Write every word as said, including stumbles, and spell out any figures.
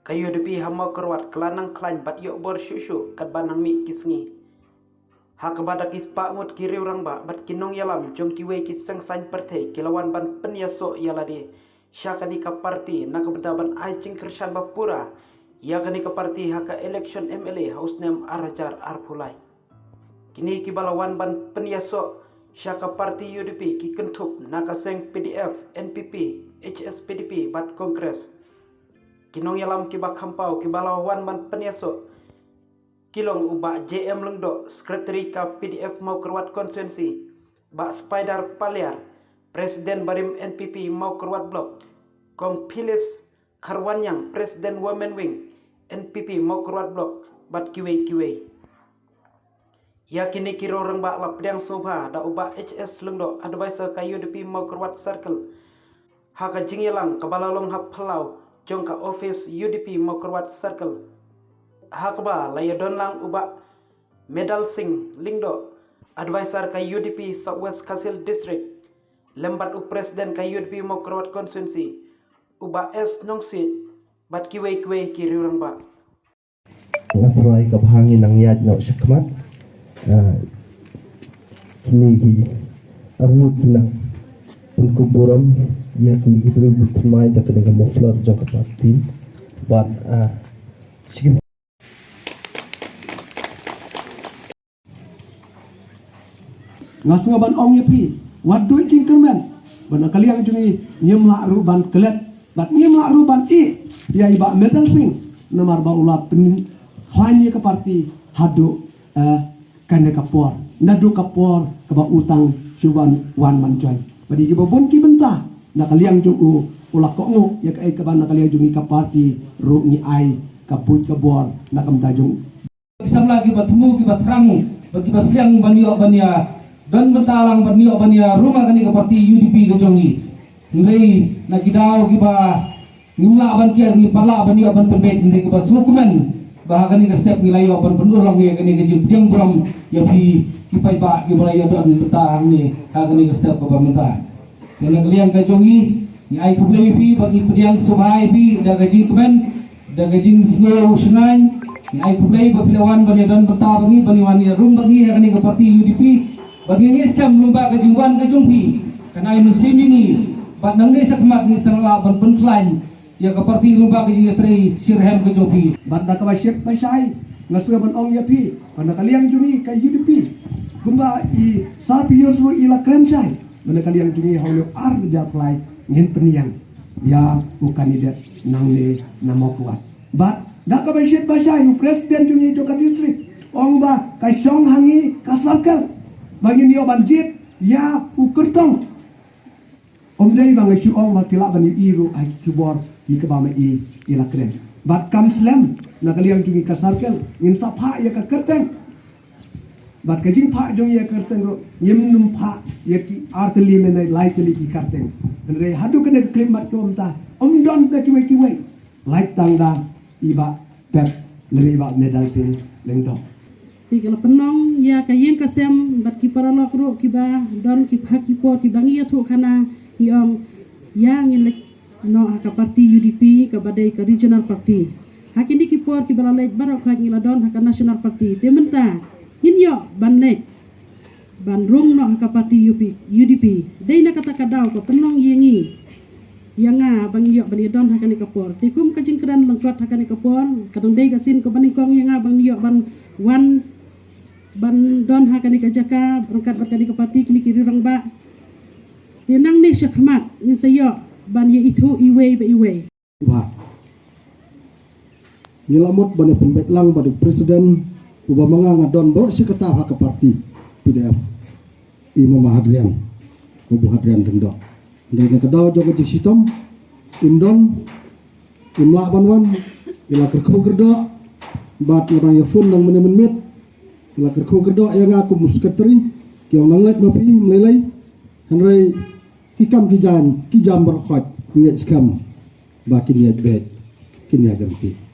Ka U D P ha Mawkyrwat ka la nang khlaiñ bad ïoh bor shuh shuh katba nang mih ki sngi. Ha kaba da ki spah ngut ki riew rangbah bad ki nongïalam jong kiwei ki seng saiñ pyrthei ki la wan ban pynïasoh ïa lade sha kane ka parti na ka bynta ban ai jingkyrshan ba pura ïa kane ka parti ha ka election M L A ha u snem ar hajar arphew lai. Kine kiba la wan ban pynïasoh sha ka parti U D P ki kynthup na ka seng P D F, N P P, H S P D P bad Congress. Ki nongïalam kiba kham paw kiba la wan ban pynïasoh ki long u Bah J M Lyngdoh, Secretary ka P D F Mawkyrwat Constituency, Bah Spider Paliar, President barim N P P Mawkyrwat Block, Kong Phyllis Kharwanyang, President Women Wing, N P P Mawkyrwat Block, bad kiwei kiwei. Ïa kine ki riew rangbah la pdiang sngewbha da u Bah H S Lyngdoh, Advisor ka U D P Mawkyrwat Circle, ha ka jingïalang kaba la long ha phyllaw jong ka office U D P Mawkyrwat Circle, ha kaba la ïadon lang u Bah Medal Singh Lyngdoh, Advisor ka U D P South West Khasi Hills District, lem bad u President ka U D P Mawkyrwat Constituency, u Bah S Nongsiej, bad kiwei kiwei ki riew rangbah. Nga tharai ka bha ngi nang ïaid noh shakhmat. Ah, kine ki arngut ki nang pynkup burom ïa kine ki briew ki thymmai da kane ka muffler jong ka parti. Bad, ah, shi Nga sngew ban ong ïa phi, wat duh jingkyrmen, ba na ka liang jong ngi ngim lah ruh ban klet bad ngim lah ruh ban ïeh ïa i Bah Medal Singh, namar ba u la pynkhlaiñ ïa ka parti haduh, eh, kane ka por, naduh ka por kaba u tang shu wan, wan ban join. Bad ïa kiba bun ki bynta na ka liang jong u, u la kohnguh ïa kaei kaba na ka liang jong ngi ka parti ruh ngi ai ka buit ka bor na ka bynta jong u. Ki samla kiba thmu kiba thrang bad kiba sliang ban ïoh ban ïa don bynta lang ban ïoh ban ïa rung ha kane ka parti U D P ka jong ngi. Hynrei na ki daw kiba ngim lah ban kiar, ngi pat lah ban ïoh ban pynbeit, hynrei kiba sngewkmen ba ha kane ka step ngi la ïoh ban pynurlong ïa kane ka jingpdiang burom ïa phi ki paidbah kiba la ïoh don bynta hangne ha kane ka step kaba mynta. Te na ka liang ka jong ngi, ngi ai khublei ïa phi bad ngi pdiang sngewbha ïa phi da ka jingkmen, da ka jingsngew shngaiñ. Ngi ai khublei ba phi la wan ban ïa don bynta bad ngi, ban ïa wan ïa rung bad ngi ha kane ka parti U D P. Bad ngi ngeit skhem lyngba ka jingwan ka jong phi, kan ai mynsiem ïa ngi, bad nangne shakhmat ngi sa lah ban pynkhlaiñ ïa ka parti lyngba ka jingïatrei shitrhem ka jong phi. Bad da kaba shit ba shai, nga sngew ban ong ïa phi ba na ka liang jong ngi ka U D P, kumba i Sir Piyush ruh i la kren shai, ba na ka liang jong ngi ha u ar hajar arphew lai ngin pynïeng ïa u candidate nangne na Mawkyrwat. Bad da kaba shit ba shai, u president jong ngi jong ka district ong ba ka shong ha ngi ka circle ba ngin ïoh ban jied ïa u kyrtong. Ym dei ba nga shu ong ba phi lah ban ïohi ruh ha ki khubor ki kaba ma i i la kren. Bad kam slem, na ka liang jong ngi ka circle ngin sa phah ïa ka kyrteng. Bad ka jingphah jong ngi ïa ka kyrteng ruh ngim nym phah ïa ki ar tylli lane lai tylli ki kyrteng. Hynrei haduh kane ka khyllipmat kaba mynta ym don da kiwei kiwei. Lait tang da i Bah Pep lane i Bah Medal Singh Lyngdoh. Te ka la pynlong ïa ka ïing ka sem bad ki paralok ruh kiba don ki, ha ki por kiba ngi ïathuh khana ngi ong ïa ngin leit noh ha ka parti U D P kaba dei ka regional party. Ha kine ki por kiba la leit baroh khoit ngi la don ha ka national party. Te mynta ngin ïoh ban leit ban rung noh ha ka parti U P, U D P. Dei na kata ka daw ka pynlong ïa ngi, ïa nga ba ngi ïoh ban ïa don ha kane ka por. Te kum ka jingkren lyngkot ha kane ka por, ka dang dei ka sien kaba nyngkong ïa nga ba ngi ïoh ban wan ban don ha kane ka jaka ryngkat bad kane ka parti, kine ki riew rangbah. Te nangne shakhmat ngin sa ïoh ban ïa ithuh iwei pa iwei. Ba ngi la mut ban ïa pynbeit lang bad u president uba ma nga nga don baroh shi katta ha ka parti P D F, i Mama Hadrian, Mabu Hadrian Lyngdoh. Hynrei na ka daw jong ka jingshitom im don, im lah ban wan, i la kyrkhu kyrdoh bad nga dang ïa phone dang mynne mynmiet. I la kyrkhu kyrdoh ïa nga kum u secretary, ki ong nang leit ma phi ym lei lei. Hynrei ki kam ki jam, ki jam baroh khoit, ngeit skhem ba kin ïaid beit, kin ïaid ryntih.